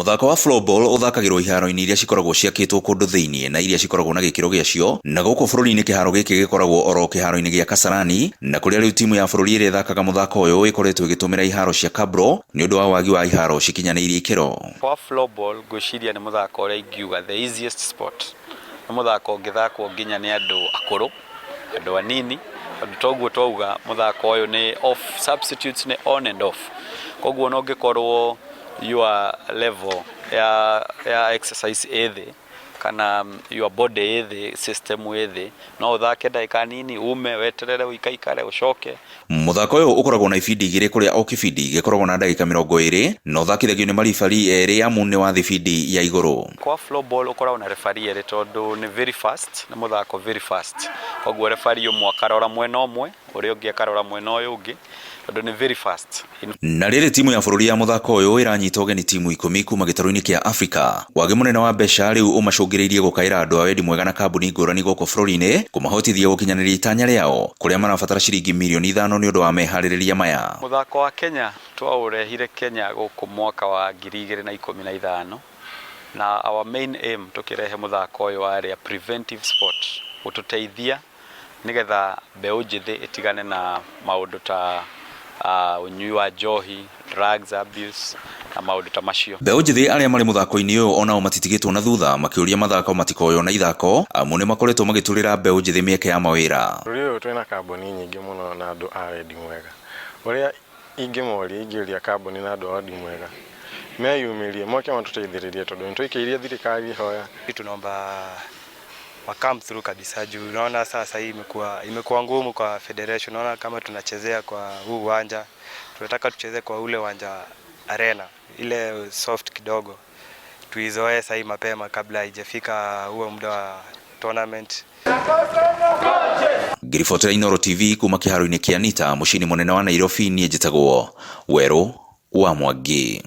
Mũthako wa floorball ũthakagĩrwo iharo-inĩ iria cikoragwo ciakĩtwo kũndũ thĩinĩ na iria cikoragwo na gĩkĩro gĩacio, na gũkũ bũrũri-inĩ kĩharo gĩkĩ gĩkoragwo oro kĩharo-inĩ gĩa Kasarani, na kũrĩa rĩu timu ya bũrũri ĩrĩa ĩthakaga mũthako ũyũ ĩkoretwo ĩgĩtũmĩra iharo cia Cabro nĩ ũndũ wa wagi wa iharo cikinyanĩirie ikĩro. Wa floorball ngwĩciria nĩ mũthako ũrĩa ingiuga the easiest sport. Nĩ mũthako ũngĩthakwo nginya nĩ andũ akũrũ, andũ anini, tondũ toguo twauga mũthako ũyũ nĩ off, substitutes nĩ on and off. Koguo ona ũngĩkorwo your level ya, ya exercise ĩ thĩ kana your body ĩ thĩ, system ĩ thĩ, no ũthake ndagĩka nini ume weterere ũikaikare ũcoke. Mũthako ũyũ ũkoragwo na ibindi igĩrĩ kũrĩa o kĩbindi gĩkoragwo na ndagĩka 20 na ũthakithagio nĩ maribari erĩ amu nĩ wa thibindi ya igũrũ. Kwa floorball ũkoragwo na referee erĩ tondũ nĩ very fast, nĩ mũthako very fast. Koguo referee ũmwe akarora mwena ũmwe, ũrĩa ũngĩ akarora mwena ũyũ ũngĩ, tondũ nĩ very fast. Na rĩrĩ, timu ya bũrũri ya mũthako ũyũ ĩranyita ũgeni timu 10 kuma gĩtarũ-inĩ kĩa Afrika. Wagi mũnene wa mbeca rĩu ũmacũngĩrĩirie gũkaĩra andũ a wendi mwega na kambuni ngũrani gũkũ bũrũri-inĩ kũmahotithia gũkinyanĩria itanya rĩao, kũrĩa marabatara ciringi mirioni 5 nĩ ũndũ wa meharĩrĩria maya. Mũthako wa Kenya twaũrehire Kenya gũkũ mwaka wa 2015, na our main aim tũkĩrehe mũthako ũyũ warĩ a preventive sport, gũtũteithia nĩgetha mbeũ njĩthĩ ĩtigane na maũndũ ta ũnyui wa njohi, drugs abuse na maũndũ ta macio. Mbeũ njĩthĩ arĩa marĩ mũthako-inĩ ũyũ onao matitigĩtwo na thutha, makĩũria mathako matikoywo na ithako amu nĩ makoretwo magĩturĩra mbeũ njĩthĩ mĩeke ya mawĩra. Bũrũri ũyũ twĩna kambuni nyingĩ mũno na andũ a wendi mwega. Ũrĩa ingĩmoria, ingĩũria kambuni na andũ a wendi mwega meyumĩrie moke matũteithĩrĩrie, tondũ nĩ twaikĩirie thirikari ihoya. Tunaomba wa come through kabisa, juu unaona sasa hii imekuwa ngumu kwa federation. Unaona kama tunachezea kwa huu uwanja, tunataka tucheze kwa ule uwanja arena ile soft kidogo, tuizoee sahii mapema kabla haijafika huo muda wa tournament. Ngĩribotera Inooro TV kuma kĩharo-inĩ kĩa Nita mũciĩ-inĩ mũnene wa Nairobi, niĩ njĩtagwo Werũ wa Mwangi.